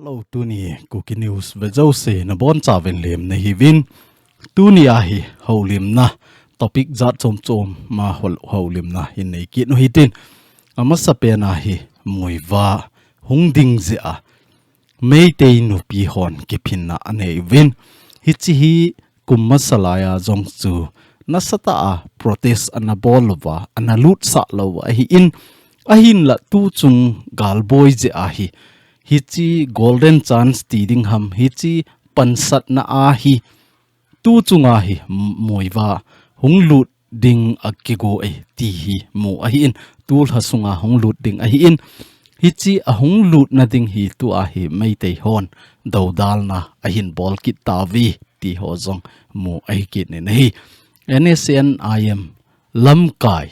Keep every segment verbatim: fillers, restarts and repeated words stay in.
Hello, tuni Kuki News ve jouse nabonchauvin lemna hiuvin. Tuni ahi houlimna topic jat chom chom ma hol-, houlimna hin nei kit u hitin. Amasapen ahi Muivah hung ding jeh a Meitei nupi hon kiphinna anei uvin. Hiche hi kum masa laiya jong chu nasatah a protest ana bol uva, ana lutsah lou uva ahin, ahinla tuchung galboi jeh ahi, hiche golden chance ti ding ham, hiche pansatna ahi, tuchunga hi M-, Muivah hung lut ding a kigo e ti hi mu ahin, tulha sunga hung lut ding ahin, hiche ahung lutna ding hi tua hi Meitei hon dodalna ahin bol kit tauve ti ho jong mu ahi kit in ahi. N S C N I M lamkai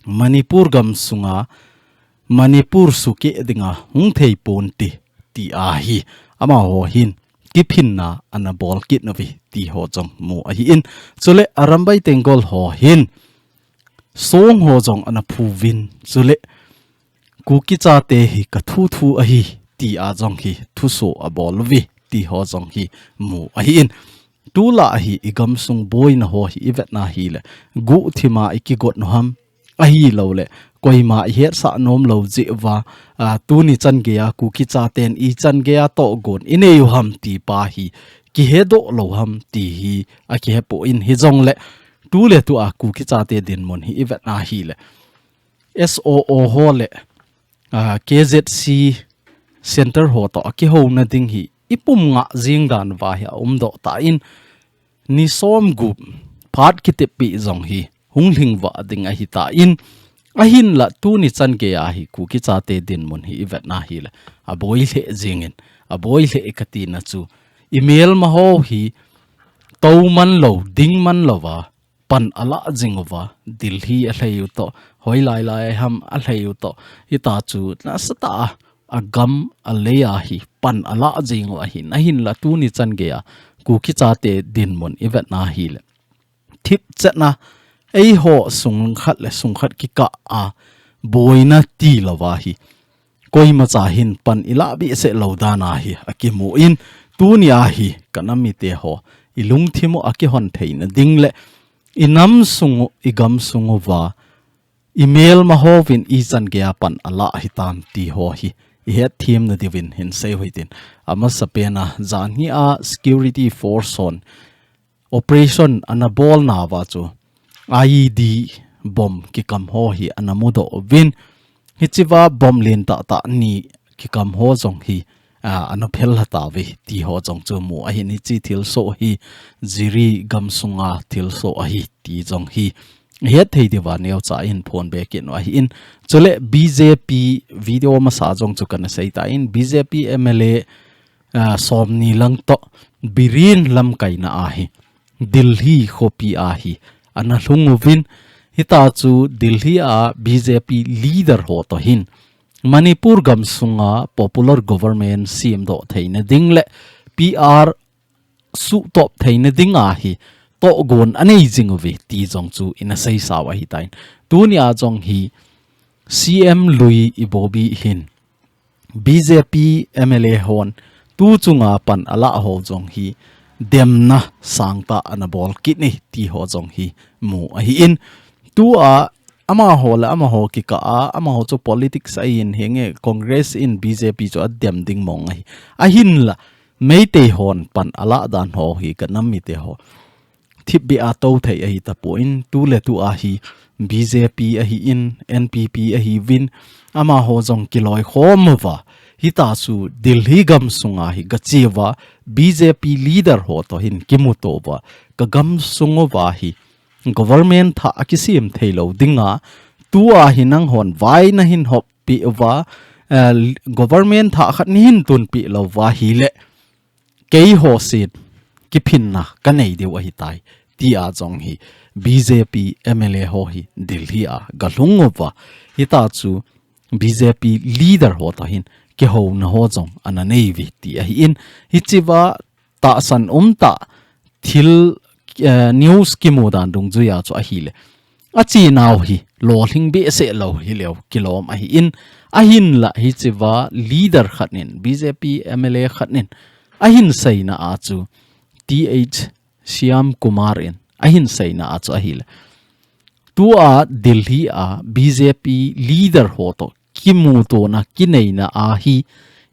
Manipur gamsunga Manipur sukeh dinga hung thei ponte ti ahi. Amaho hin kiphinna ana bol kit nauve ti ho jong mu ahin. Chule Arambai Tenggol ho hin song ho jong ana phu uvin. Chule Kuki chate hi ka thu thu ahi ti a jong hi thuso abol uve ti ho jong hi mu ahin. Tulai hi i gamsung boina ho hi i vetna hile, guhthima i kigot u ham, ahilouleh koima i hetsah nom lou jeh uva, a, tuni chan geiya Kuki chaten ichan geiya tohgon i nei u ham ti pa hi kihedoh lou ham ti hi akihe poi. Hijongle tuletua Kuki chate dinmun hi i vetna hile, S O O ho le, a, K Z C center ho toh a kihouna ding hi i pum ngah jing dan uva hi aumdoh tan, ni som gup phat kiteppi jong hi hung lhing vah ding ahitan, ahinla tuni chan geiya hi Kuki chate dinmun hi i vetna hile, aboi lheh jingin, aboi lheh e kati na chu, i melma ho hi tou man lou, ding man louva pan alah jing uva, Delhi alhai u toh, hoilai lai ham alhai u toh, hita chu nasatah a, agam aleiya hi pan alah jing u ahin, ahinla tuni chan geiya Kuki chate dinmun i vetna hile, thipchetna eiho sung khat le sung khat kikah a boina ti louva hi koimacha hin pan i lah behseh lou dan ahi akimun, tunia hi ka nam mite ho i lungthim u akihon theina ding le i nam sung u, i gam sung uva, i melma hovin ichan geiya pan alah hitam ti ho hi i hetthem na diuvin hin sei u hitin. Amasapen a, janhi a security force hon operation ana bolna uva chu I E D bomb kikam ho hi ana mudoh uvin. Hichea bomb lentah tah ni kikam ho jong hi, a, ana phel lha tauve ti ho jong chu mu ahin, hiche thilsoh hi Jiri gamsunga thilsoh ahi ti jong hi hetthei diuva neocha in phonbe kit u ahin. Chule B J P video masa jong chu kana sei tan, B J P M L A, a, somni lang toh Biren lamkaina ahi Delhi khopi ahi ana lhung uvin, hita chu Delhi a B J P leader ho toh hin Manipur gamsunga popular government semdoh theina ding le P R suhtop theina dinga hi tohgon anei jing uve ti jong chu ina seisa u ahitan. Tunia jong hi C M lui Ibobi hin B J P M L A hon tuchunga pan alah ho jong hi demna sangtah ana bol kit e ti ho jong hi mu ahin. Tua amaho le amaho kikah a, amaho chu politics ahin, hinge Congress in B J P chu adem ding mong ahi. Ahinla Meitei hon pan alah dan ho hi ka nam mite ho thipbeh a tou thei ahi tapon, tuletua hi B J P ahin, N P P ahiuvin, amaho jong kiloikhom uva, hita chu Delhi gamsunga hi gache uva, B J P leader ho toh hin kimuto uva, ka gamsung uva hi government thah akisem theilou dinga, tua hi nanghon vai nahin hop peh uva, eh, government thah khat neihin tunpeh lou uva hile, keiho sin kiphinna kanei diu ahitai, tia jong hi B J P M L A ho hi Delhi a galhung uva, hita chu B J P leader ho toh hin kihouna ho jong ana nei uve ti ahin, hichea tahsan umtah thil, eh, news kimu dan dungjuia chu ahile, achenau hi lolhing behseh lou hileh kilom ahin, ahinlah hichea leader khat in, B J P M L A khat in ahin seina a chu T H Shyam Kumar in ahin seina a chu ahileh, tua Delhi a B J P leader ho toh kimutona kineina ahi,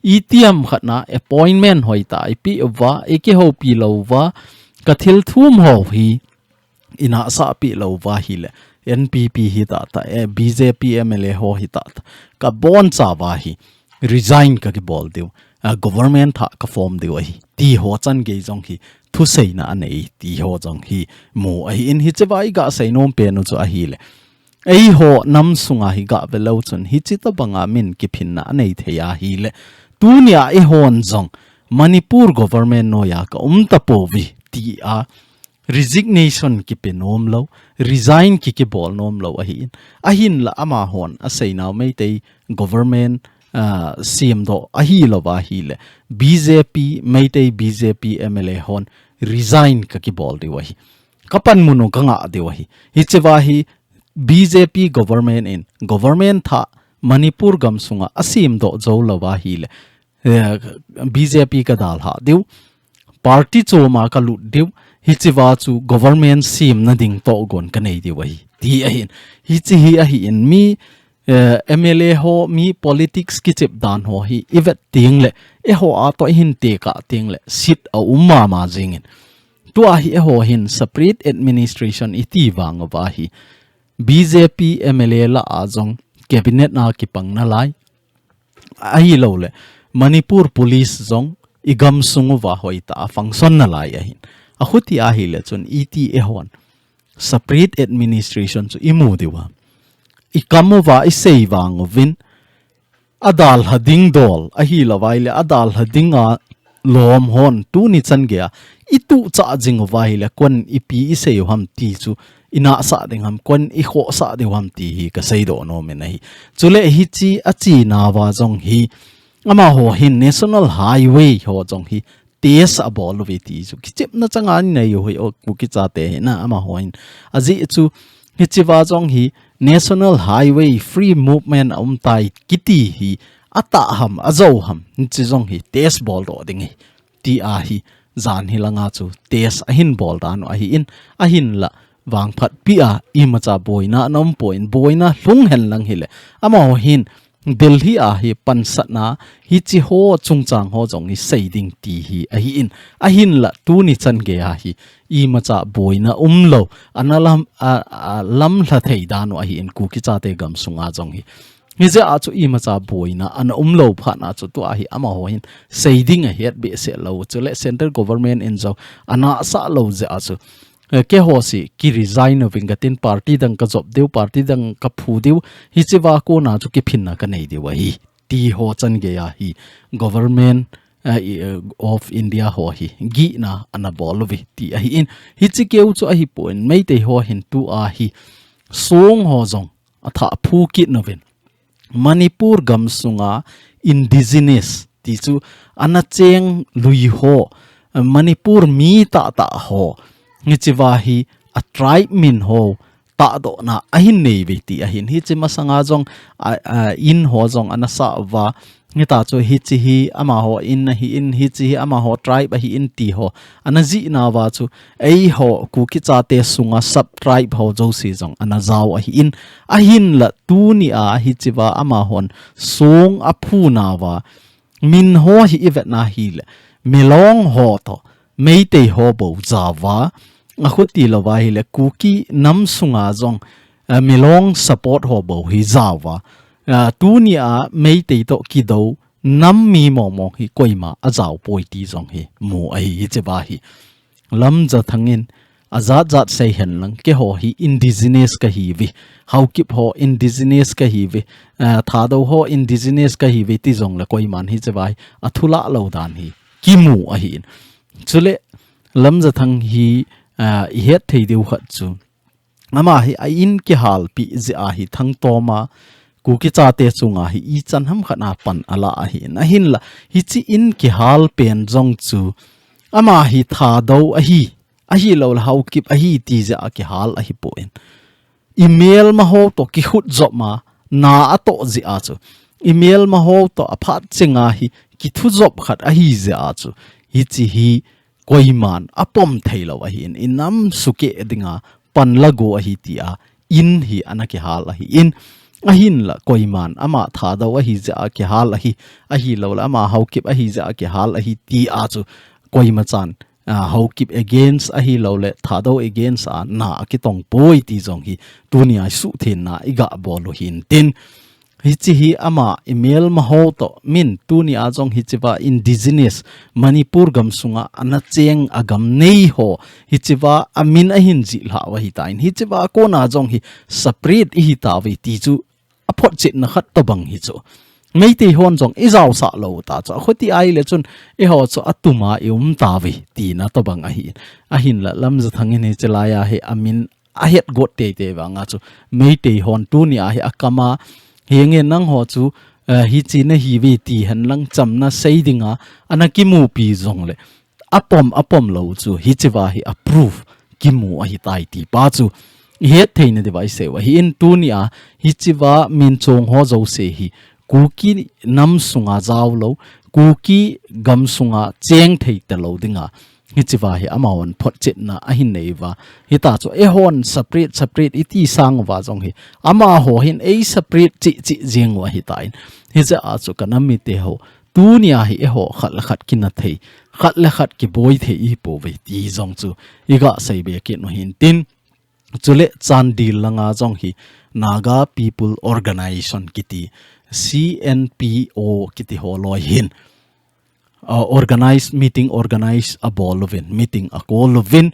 itiham khat na appointment hoitah ipeh uva, ikihoupi lou uva, kathil thum ho hi inahsah peh lou uva hileh, N P P hi tata, eh, B J P M L A ho hi tata, kabonchauva hi resign kakibol diu, ah, government thah kaform diu ahi, ti ho changei jong hi thuseina anei, ti ho jong hi mu ahin, hichea iga seinom pen u chu ahileh, eiho nam sunga hi gave leu chun hiche tobanga min kiphinna anei thei ahileh, tunia eihon jong Manipur government noiya kaum tapouve tia resignation kipe nom lou, resign ki, kibol nom lou ahin. Ahinlah amahon aseinau Meitei government, ah, semdoh ahilouva hileh, B J P, Meitei B J P M L A hon resign kakibol diu ahi, kapanmun u kangah diu ahi. Hichea hi B J P government in government thah Manipur gamsunga asemdoh jou louva hileh, eh, B J P kadalhah diu, party choma kalut diu, hichea chu government semna ding tohgon kanei diu ahi, ti ahin. Hiche hi ahin, mi, eh, M L A ho, mi politics kichep dan ho hi ivet tengleh, eiho a toh ihin tekah tengleh, sit aum mama jingin. Tua hi eiho hin separate administration iti vang uva hi, B J P M L A lah a jong cabinet a kipang nalai, ahilouleh Manipur Police jong igamsung uva hoitah a function nalai ahin. Akhuti ahileh chun iti eihon separate administration chu imu diu ham. Ikam uva isei vang uvin, adalha ding dol ahilouva hileh, adalha dinga lom hon tuni changeiya ituhchah jing uva hileh, koiin ipi isei u ham ti chu inahsah ding ham, koiin ikhohsah diu ham ti hi kaseidoh nom in ahi. Chuleh hiche achenauva jong hi, amaho hin National Highway ho jong hi test abol uve ti chu kichepna changa inei u hi, o, Kuki chate hi na, amaho hin. Ajeh chu hichea jong hi National Highway Free Movement aumtai kiti hi atah ham, ajou ham, hiche jong hi test boldoh ding ahi, tia hi jan hilanga chu test ahin bol dan u ahin, ahinlah vangphatpi a imacha boina ana umpon, boina lhung henlang hileh, amaho hin Delhi a hi pansatna hiche ho chungchang ho jong hi sei ding ti hi ahin, ahinlah tuni changeiya hi imacha boina umlou, ana lam, a, a, lamlha thei dan u ahin, Kuki chate gamsunga jong hi. Hijeh a chu imacha boina ana umlou phat a chu tua hi amaho hin sei ding ahet behseh lou, chuleh central government in jong anahsah lou jeh a chu, eh, keiho si kiresign uving katin, party dang kajop diu, party dang kaphu diu, hichea kona chu kiphinna kanei diu ahi, ti ho changeiya hi government, eh, i, eh, of India ho hi gihna ana bol uve ti ahin, hiche keu chu ahipon, Meitei ho hin tua hi song ho jong athah phu kit nauvin, Manipur gamsunga indigenous ti chu ana cheng lui ho, Manipur mi tahtah ho, hichea hi a tribe min ho tahdohna ahin nei uve ti ahin. Hiche masanga jong, a, a, in ho jong ana sah uva, hita chu hiche hi amaho in ahin, hiche hi amaho tribe ahin ti ho ana jihnauva chu, eiho Kuki chate sunga sub tribe ho jouse jong ana jao ahin, ahinlah tunia hichea amahon song aphunauva, min ho hi ivetna hileh, Milong ho toh Meitei ho bou jaouva, akhuti louva hileh Kuki nam sunga jong, eh, Milong support ho bou hi jaouva, eh, tunia Meitei toh kidou nam mi mongmong hi koima ajaopoi ti jong hi mu ahi, hichea hi. Lamjathang in ajatjat sei henlang, keiho hi indigenous kahiuve, Haokip ho indigenous kahiuve, eh, Thadou ho indigenous kahiuve ti jongleh koiman hichea hi athulah lou dan hi kimu ahin. Chuleh Lamjathang hi, eh, ihet thei diu khat chu, ama hi a in kihalpeh jeh a hi thangtoma Kuki chate chunga hi ichan ham khat a pan ala ahin. Ahinlah hiche in kihal pen jong chu ama hi Thadou ahi, ahilouleh Haokip ahi ti jeh a kihal ahipon, imelma ho toh kikhut jop ma na atoh jeh a chu, imelma ho toh aphat chenga hi kithu jop khat ahi jeh a chu, hiche hi koiman apom thei lou ahin, inam sukeh dinga pan la go ahi tia in hi ana kihal ahin, ahinla koiman ama Thadou ahi jeh a kihal ahi, ahilouleh ama Haokip ahi jeh a kihal ahi tia chu koima chan, ah, Haokip against ahilouleh Thadou against a na akitong poi ti jong hi tunia suhthengna iga bol u hintin. Hiche hi ama imelma ho toh min tunia jong hichea indigenous Manipur gamsunga ana cheng agam nei ho hichea amin ahin jih lhah u ahitan, hichea kona jong hi separate ihi tauve ti chu aphotchetna khat tobang hi chu. Meitei hon jong ijaosah lou ta chu, akhuti ahile chun eiho chu atuma ium tauve tina tobang ahin. Ahinla Lamjathang in hiche laiya hi amin ahet got teitei vanga chu, Meitei hon tunia hi akama, henge nangho chu, eh, hiche nahiuve ti henlang chamna sei dinga ana kimupi jongle, apom apom lou chu hichea hi a proof kimu ahitai ti pa chu ihet theina diuva iseiu ahin, tunia hichea min chong ho jouse hi Kuki nam sunga jao lou, Kuki gamsunga cheng thei talou dinga hichea hi amahon photchetna ahin nei uva. Hita chu eihon separate, separate iti sang uva jong hi, amaho hin ei separate cheh cheh jeng u ahitan. Hijeh a chu ka nam mite ho, tunia hi eiho khat le khat kina thei, khat le khat kiboi thei ihi pouve ti jong chu iga seibe kit u hintin. Chule Chandel langa jong hi Naga People Organization kiti, C N P O kiti ho loi hin, uh, organize, meeting organize abol uvin, meeting akol uvin,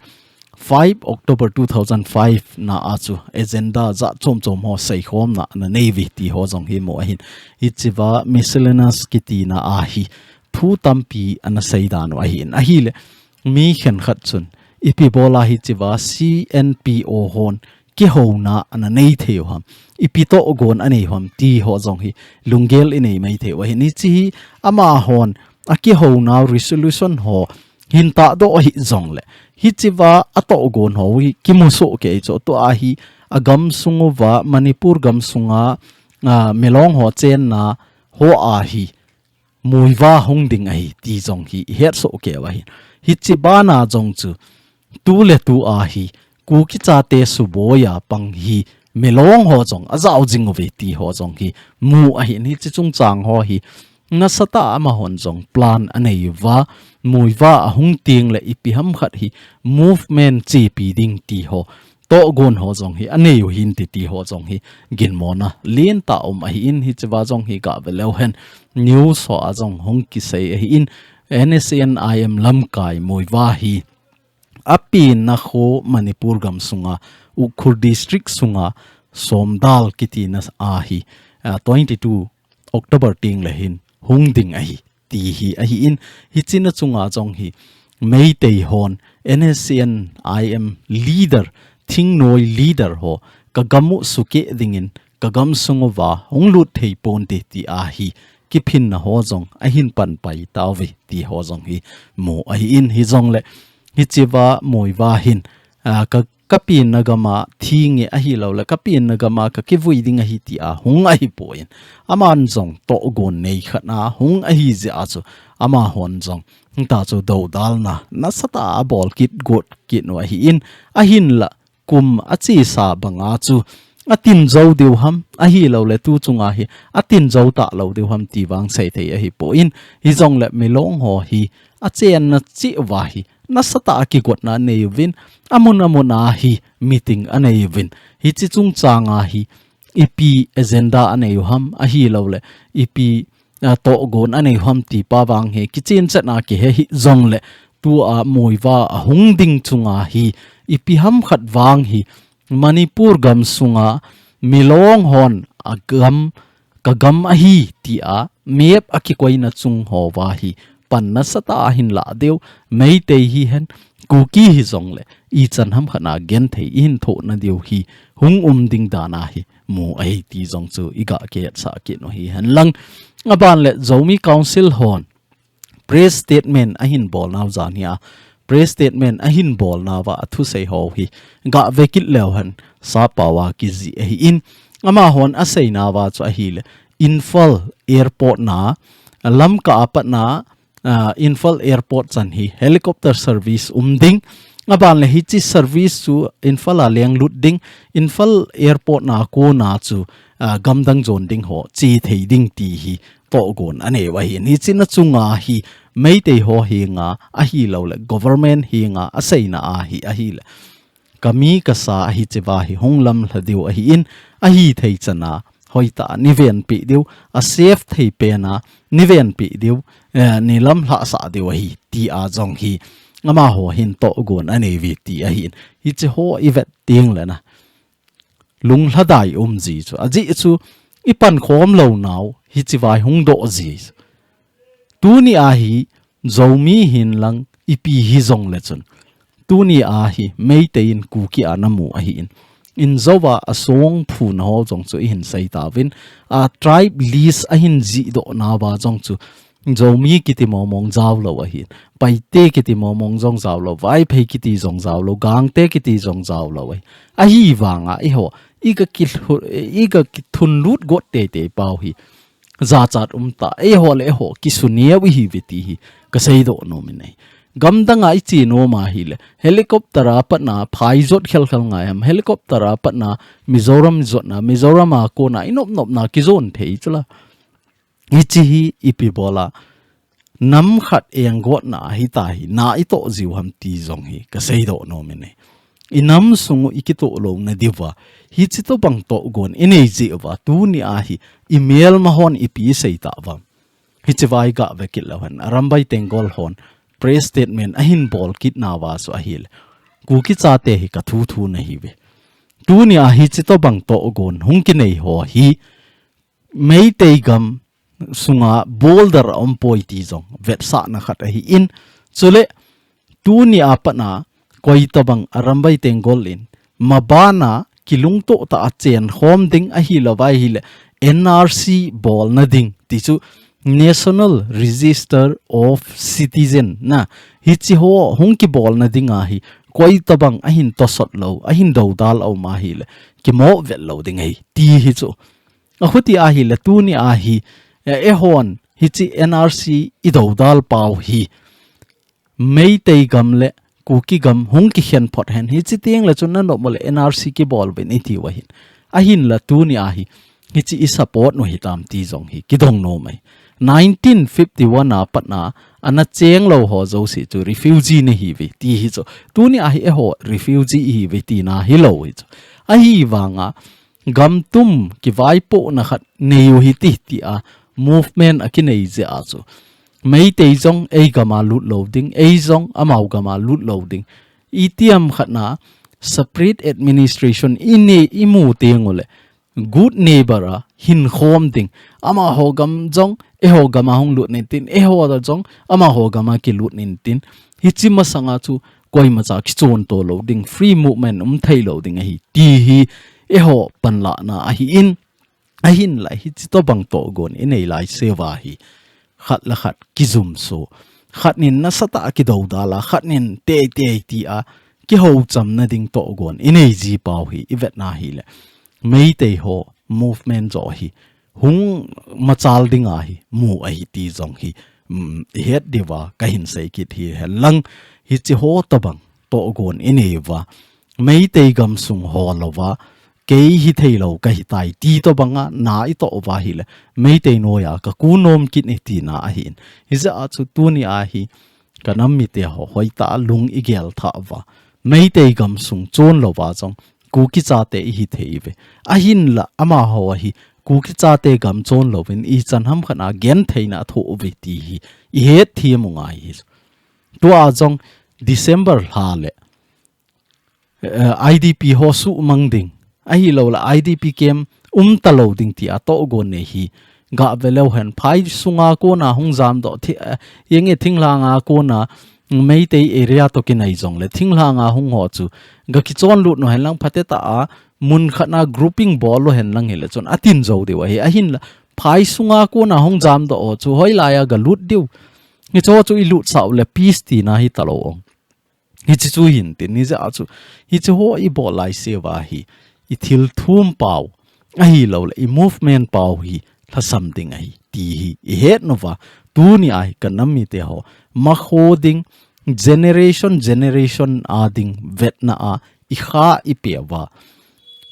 five October two thousand five na a chu agenda jat chom chom ho seikhomna ana nei uve ti ho jong hi mu ahin. Hichea miscellaneous kitina a hi thu tampi ana seidan u ahin. Ahile mi khenkhat chun ipi bola hichea C N P O hon kihouna ana nei thei u ham, ipi tohgon anei u ham ti ho jong hi lunggel inei mai thei u ahin. Hiche hi amahon akihouna resolution ho hin tahdoh ahi jongle, hichea atohgon ho hi kimu soh kei chu, tua hi agamsung uva Manipur gamsunga, ah, Milong ho chenna ho a hi Muivah hung ding ahi ti jong hi ihet soh kei u ahi. Hiche bana jong chu tu le tu a hi Kuki chate suboi a pang hi Milong ho jong ajao jing uve ti ho jong hi mu ahin, hiche chungchang ho hi nasatah a amahon jong plan anei uva, Muivah ahung tengle ipi ham khat hi movement chepi ding ti ho tohgon ho jong hi anei u hinte ti ho jong hi ginmona lentah um ahin, hichea jong hi gave leu hen news ho a jong hung kisei ahin, N S C N I M lamkai Muivah hi apenna kho Manipur gamsunga, Ukhrul District sunga Somdal kitina a hi, ah, twenty two October tengle hin hung ding ahi ti hi ahin, hichena chunga jong hi Meitei hon N S C N I M leader, thingnoi leader ho kagam u sukeh dingin kagamsung uva hung lut thei ponte ti a hi kiphinna ho jong ahin panpai tauve ti ho jong hi mu ahin, hijongle hichea Muivah hin, ah, ka kapenna gama thi nge ahilouleh kapenna gama kakivui ding ahi tia hung ahipoi. Aman jong tohgon nei khat a hung ahi jeh a chu amahon jong hita chu dodalna nasatah a abol kit got kit u ahin, ahinla kum achesa banga chu atin jou diu ham, ahilouleh tu chunga hi atin jou talou diu ham ti vang seithei ahipoi. Hijongle Milong ho hi achenna cheh uva hi nasatah a kigotna anei uvin, amun amun a hi meeting anei uvin, hiche chungchang a hi ipi agenda anei u ham, ahilouleh ipi, ah, tohgon anei u ham ti pa vang hi kichen chet a kihe hih jongle, tua Muivah ahung ding chunga hi ipi ham khat vang hi Manipur gamsunga Milong hon agam, kagam ahi tia map akikoina chung houva hi pan nasatah a hin lah diu, Meitei hihen, Kuki hijongle ichan ham khat a genthei ihin thoh nadiu hi hung um ding dan a hi mu ahi ti jong chu iga kihetsah kit u hihen lang. Aban le Zomi Council hon press statement ahin bol nau jan hi a, press statement ahin bolna uva athusei ho hi gah vekit leu hen sappao a kijih ahi in, amahon aseina uva chu ahile Imphal airport na, Lamka a patna, ah, Imphal airport chan hi helicopter service um ding. Aban le hiche service chu Imphal a lenglut ding. Imphal airport na kona chu, ah, gamdang jon ding ho che thei ding ti hi tohgon anei u ahin. Hiche na chunga hi Meitei ho henga ahilouleh government henga aseina a hi ahile, ka mi ka sa ahi cheva hi hung lamlha diu ahi in, ahithei chana hoitah a nei venpi diu, a safe thei pena nei venpi diu, eh, nei lamlhah sah diu ahi, tia jong hi amaho hin tohgon anei uve ti ahi in. Hiche ho i vet teng le na, lunglhadai um ji chu. Ajeh chu i pankhom lou nau hiche vai hung doh ji chu. Tuni a hi Zomi hin lang ipi hijong le chun, tuni a hi Meitei in Kuki a namu ahi in, in jouva asong phuna ho jong chu ihin sei tauvin, a tribe list ahin jih doh nauva jong chu Zomi kiti mong mong jao lou ahi in, Paite kiti mong mong jong jao lou, Vaiphei kiti jong jao lou, Gangte kiti jong jao lou ahi. Ahivanga eiho i ga kithun, i ga kithun lut got teitei pau hi jachat um ta, eiho le eiho kisuneu ihi uve ti hi ka seidoh nom in ahi. Gamdang a i che nom ahile, helicopter a patna phai jot khel khel ngai ham, helicopter a patna Mizoram jotna, Mizoram a kona i nop nopna kijon thei chu la. Hiche hi ipi bola nam khat enggotna ahi ta hi, na i toh jiu ham ti jong hi ka seidoh nom in ahi. I nam sung u i kitoh louna diuva hiche tobang tohgon i nei jeh uva, tuni a hi i melma hon ipi i sei tauvam. Hiche vai gah vekit leu hen, Arambai Tenggol hon press statement ahin bol kit nauva chu ahile, Kuki chate hi ka thu thu na hi uve. Tuni a hiche tobang tohgon hung kinei ho hi Meitei gam sunga border a um poi ti jong vetsahna khat ahi in, chule tuni a patna koi tobang Arambai Tenggol in mabana kilungtoh tah a chen khom ding ahilouva ahile N R C bolna ding ti chu National Register of Citizen na, hiche ho hung kibolna ding ahi, koi tobang ahin tosot lou, ahin dodal a um ahile kimo vet lou ding ahi ti hi chu. Achuti ahile tuni a hi, eh, eihon hiche N R C i dodal pau hi Meitei gam le Kuki gam hung kikhen phot hen, hiche teng le chun na nop mo le N R C kibol uvin i tiu ahin. Ahinla tuni a hi, hiche i support u hitam ti jong hi kidong nom ahi. Nineteen fifty-one a patna ana cheng lou ho jouse chu refugee na hi uve ti hi chu. Tuni a hi eiho refugee i hi uve tina hilou hi chu. Ahivanga gam tum kivaipohna khat nei u hite tia movement a kinei jeh a chu Meitei jong ei gam a lut lou ding, ei jong amau gam a lut lou ding. Itiham khat na separate administration i nei i mu teng u le good neighbor a hin khom ding. Amaho gam jong eiho gam a hung lut intin, eiho jong amaho gam a kilut intin. Hiche masanga chu koima cha kichon to lou ding, free movement um thei lou ding ahi ti hi eiho panlahna ahi in, ahinla hiche tobang tohgon i nei lai seuva hi khat le khat kijumso, khat nin nasatah a kidodal a, khat nin teitei tia kihouchamna ding tohgon i nei ji pau hi i vet na hile Meitei ho movement jo hi hung machal ding ahi mu ahi ti jong hi, um, i het diuva kahin sei kit hi hen lang, hiche ho tobang tohgon i nei uva, Meitei gam sung ho louva, kei hithei lou kahi tai ti tobang a na i toh uva hile Meitei noiya ka ku nom kit e tina ahi in. Hijeh a chu tuni a hi ka nam mite ho hoitah a lung i gel tha uva, Meitei gam sung chon louva jong Kuki chate i hi thei uve. Ahinla amaho a hi Kuki chate gam chon louvin ichan ham khat a gentheina athoh uve ti hi i het them u ngai hi. Tua jong December lha le, eh, I D P ho suhmang ding, ahilouleh I D P camp um talou ding tia tohgon nei hi gah ve leu hen, phai sunga kona hung jamdoh thi, eh, inge thinglhanga kona Meitei area toh kinai jongle thinglhanga hung ho chu ga kichon lut u hen lang phatetah a mun khat na grouping bol u hen lang hile chun atin jou diu ahi. Ahinla phai sunga kona hung jamdoh ho chu hoilai a ga lut diu. Hiche ho chu i lutsah u le peace tina hi talou ong. Hichi chu hin tin, hijeh a chu, hichi ho i bol lai seuva hi, i thil thum pau, ahi lou le, i movement pau hi, lhasam ding ahi, ti hi, i het nova, tuni a hi ka nam mite ho, makho ding, generation, generation a ding, vetna a, i kha i pe uva,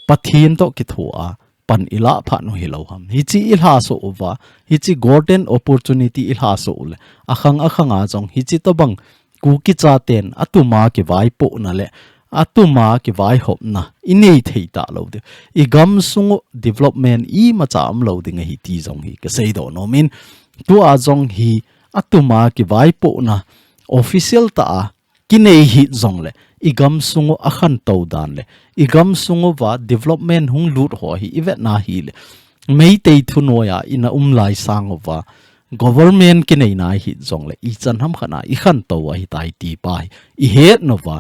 Pathen toh kitho a, pan i lah phat u hilou ham. Hichi i lhaso uva, hichi golden opportunity i lhaso u le, akhang akhang a jong, hichi tobang, Kuki chaten, atuma kivaipohna le, atuma kivaihopna, i nei thei talou ding. I gamsung u development imacha umlou ding ahi ti jong hi, ka seidoh nom in. Tua jong hi, atuma kivaipohna, official tah a, kinei hih jong le, i gamsung u akhantou dan le, i gamsung uva development hung lut ho hi, i vetna hi le, Meitei thunoiya, i na um lai sang uva, government kinei nai hih jong le, i chan hamkhat a, i khantou ahi tai ti pa hi, i het nova,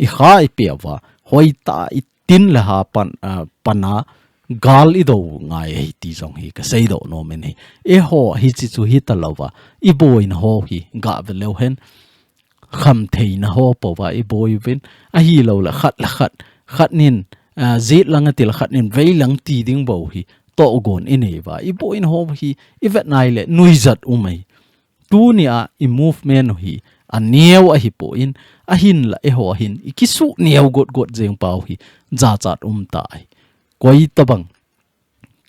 i kha i pe uva, hoitah a i tin le ha pan, ah, pan a, gal i do ngai ahi ti jong hi, ka seidoh nom in hi. Eiho, hichi chu hita louva, i boina ho hi, ga ve leu hen, khamtheina ho pouva i boi uvin, ahi lou le khat le khat, khat nin, ah, jet lang ati le khat nin vei lang ti ding bou hi, tohgon i nei uva, i boina ho hi, i vetna hi le nuijat um ahi. Tuni a i movement u hi, aneo ahi poi, ahinla eiho hin, i kisuh neo got got jeng pau hi, jachat um ta ahi. Koi tobang,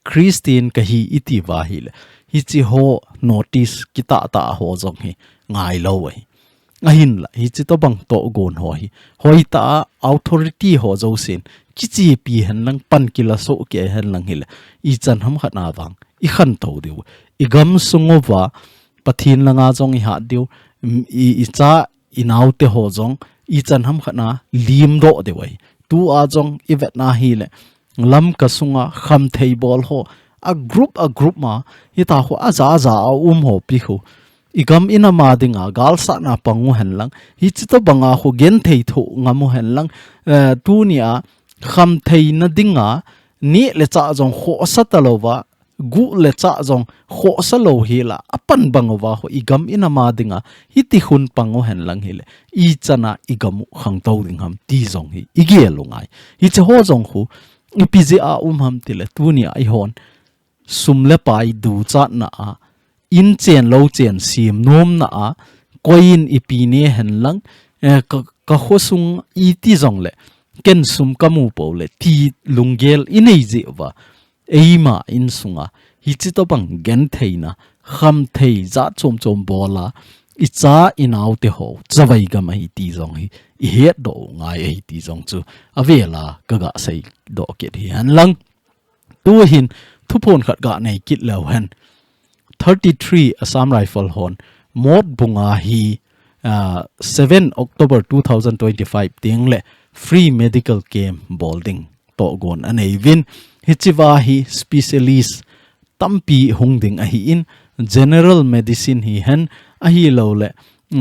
Christian kahi i ti uva hi le, hichi ho notice kitah tah ho jong hi ngai lou ahi. Ahinla, hichi tobang tohgon ho hi. Hoitah a authority ho jousen, kichepi hen lang, pan kila soh kei hen lang hi le, i chan hamkhat a vang, i khantou diu. I gamsung uva, Pathen langa jong i hat diu, i, i cha, i naote ho jong, i chan hamkhat a, limdoh diu ahi. Tua jong, i vetna hi le, Lamka sunga khamthei bol ho, a group, a group ma, hita ho, aja, aja, a um ho pi ho. I gam i nam a dinga, galsatna pang u hen lang. Hichi tobang a ho, genthei thoh ngam u hen lang. Eh, tuni a, khamtheina dinga, neh le chah jong khohsa talouva, guh le chah jong khohsa lou hi la, apan bang uva ho, i gam i nam a dinga, hiti hun pang u hen lang hi le, i chan a i gam u khangtou ding ham ti jong hi, i gel u ngai. Hichi ho jong ho, ipi jeh a um ham ti le, tuni a i hon, sum le pai duchatna a, in chen lou chen sem nomna a, koi in ipi ne hen lang, eh, ka, ka khosung iti jong le, ken sum ka mu pou le, ti lunggel i nei jeh uva, eima insunga, hichi tobang gentheina, khamthei jat chom chom bol a, i cha i naote ho, chavai gam ahi ti jong hi, i hetdoh u ngai ahi ti jong chu, avel a ka ga seidoh kit hi hen lang. Tu hin thuphon khat ga nei kit leu hen. Thirty-three Assam Rifle hon Motbung a hi, ah, seven October two thousand twenty-five teng le free medical camp bol ding tohgon anei uvin. Hichi va hi specialist tampi hung ding ahi in, general medicine hi hen, ahi lou le,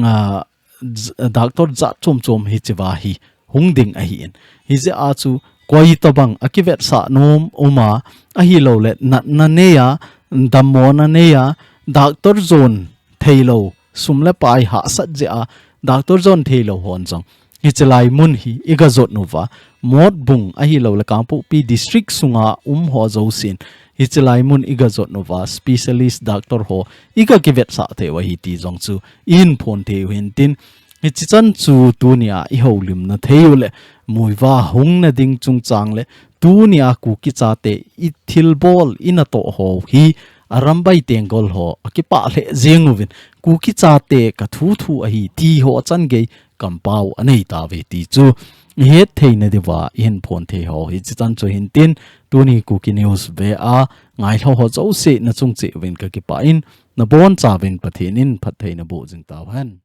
ah, j-, doctor jat chom chom hichi va hi hung ding ahi in. Hijeh a chu koi tobang a kivetsah nom um a, ahi lou le natna nei a, dammona nei a, doctor jon thei lou, sum le pai hahsat jeh a, doctor jon thei lou hon jong. Hichi lai mun hi i ga jot uva, Motbung ahi lou le Kangpokpi district sunga um ho jousen. Hichi lai mun i ga jot uva, specialist doctor ho i ga kivetsah thei u ahi ti jong chu i hin phon thei u hin tin. Hichi chan chu tuni a i houlimna thei u le, muiva hungna ding chungchang le, tuni a Kuki chate i thilbol i natoh ho hi, Arambai Tenggol ho, akipah lheh jeng uvin, Kuki chate ka thu thu ahi, ti ho chan gei kampau anei tauve ti chu, i het theina diuva, i hin phon thei ho, hichi chan chu hin tin, tuni Kuki News ve a, ngailhah ho jouse na chung cheh uvin ka kipah in, na boncha uvin Pathen in phattheina boh jing tau hen.